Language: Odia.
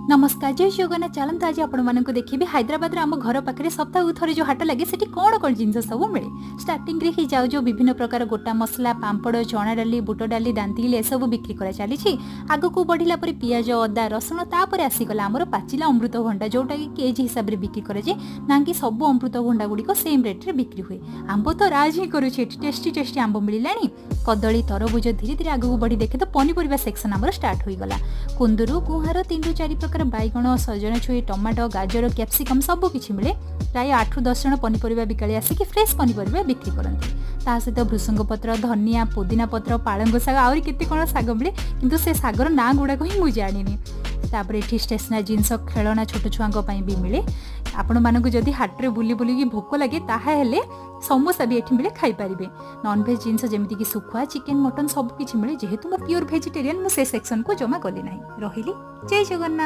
ନମସ୍କାର, ଜୟ ଜଗନ୍ନାଥ। ଚାଲନ୍ତୁ, ଆଜି ଆପଣମାନଙ୍କୁ ଦେଖିବି ହାଇଦ୍ରାବାଦର ଆମ ଘର ପାଖରେ ସପ୍ତାହକୁ ଥରେ ଯେଉଁ ହାଟ ଲାଗେ, ସେଠି କ'ଣ କ'ଣ ଜିନିଷ ସବୁ ମିଳେ। ଷ୍ଟାର୍ଟିଂରେ ହିଁ ଯାଉ ଯେଉଁ ବିଭିନ୍ନ ପ୍ରକାର ଗୋଟା ମସଲା, ପାମ୍ପଡ଼, ଚଣା ଡାଲି, ବୁଟ ଡାଲି, ଦାନ୍ତିଲି ଏସବୁ ବିକ୍ରି କରାଚାଲିଛି। ଆଗକୁ ବଢ଼ିଲା ପରେ ପିଆଜ, ଅଦା, ରସୁଣ, ତାପରେ ଆସିଗଲା ଆମର ପାଚିଲା ଅମୃତଭଣ୍ଡା, ଯେଉଁଟାକି କେଜି ହିସାବରେ ବିକ୍ରି କରାଯାଏ ନା କି ସବୁ ଅମୃତଭଣ୍ଡା ଗୁଡ଼ିକ ସେମ୍ ରେଟ୍ରେ ବିକ୍ରି ହୁଏ। ଆମ୍ବ ତ ରାଜ ହିଁ କରୁଛି ଏଠି, ଟେଷ୍ଟି ଟେଷ୍ଟି ଆମ୍ବ ମିଳିଲାଣି, କଦଳୀ, ତରଭୁଜ। ଧୀରେ ଧୀରେ ଆଗକୁ ବଢ଼ି ଦେଖେ ତ ପନିପରିବା ସେକ୍ସନ୍ ଆମର ଷ୍ଟାର୍ଟ ହୋଇଗଲା। କୁନ୍ଦୁରୁ, ଗୁହାଁର, ତିନିରୁ ଚାରି ପ୍ରକାର ବାଇଗଣ, ସଜନା ଛୁଇଁ, ଟମାଟୋ, ଗାଜର, କ୍ୟାପ୍ସିକମ୍ ସବୁ କିଛି ମିଳେ। ପ୍ରାୟ 8ରୁ 10 ଜଣ ପନିପରିବା ବିକାଳି ଆସିକି ଫ୍ରେଶ୍ ପନିପରିବା ବିକ୍ରି କରନ୍ତି। ତା ସହିତ ଭୃସଙ୍ଗ ପତ୍ର, ଧନିଆ, ପୋଦିନା ପତ୍ର, ପାଳଙ୍ଗ ଶାଗ, ଆହୁରି କେତେ କ'ଣ ଶାଗ ମିଳେ, କିନ୍ତୁ ସେ ଶାଗର ନାଁ ଗୁଡ଼ାକ ହିଁ ମୁଁ ଜାଣିନି। ତାପରେ ଏଠି ଷ୍ଟେସନାରୀ ଜିନିଷ, ଖେଳଣା ଛୋଟ ଛୁଆଙ୍କ ପାଇଁ ବି ମିଳେ। ଆପଣମାନଙ୍କୁ ଯଦି ହାଟରେ ବୁଲି ବୁଲିକି ଭୋକ ଲାଗେ, ତାହାହେଲେ ସମୋସା ବି ଏଠି ମିଳେ, ଖାଇପାରିବେ। ନନଭେଜ୍ ଜିନିଷ ଯେମିତିକି ଶୁଖୁଆ, ଚିକେନ୍, ମଟନ୍ ସବୁ କିଛି ମିଳେ। ଯେହେତୁ ମୁଁ ପିଓର ଭେଜିଟେରିଆନ୍, ମୁଁ ସେ ସେକ୍ସନକୁ ଜମା ଗଲି ନାହିଁ। ରହିଲି, ଜୟ ଜଗନ୍ନାଥ।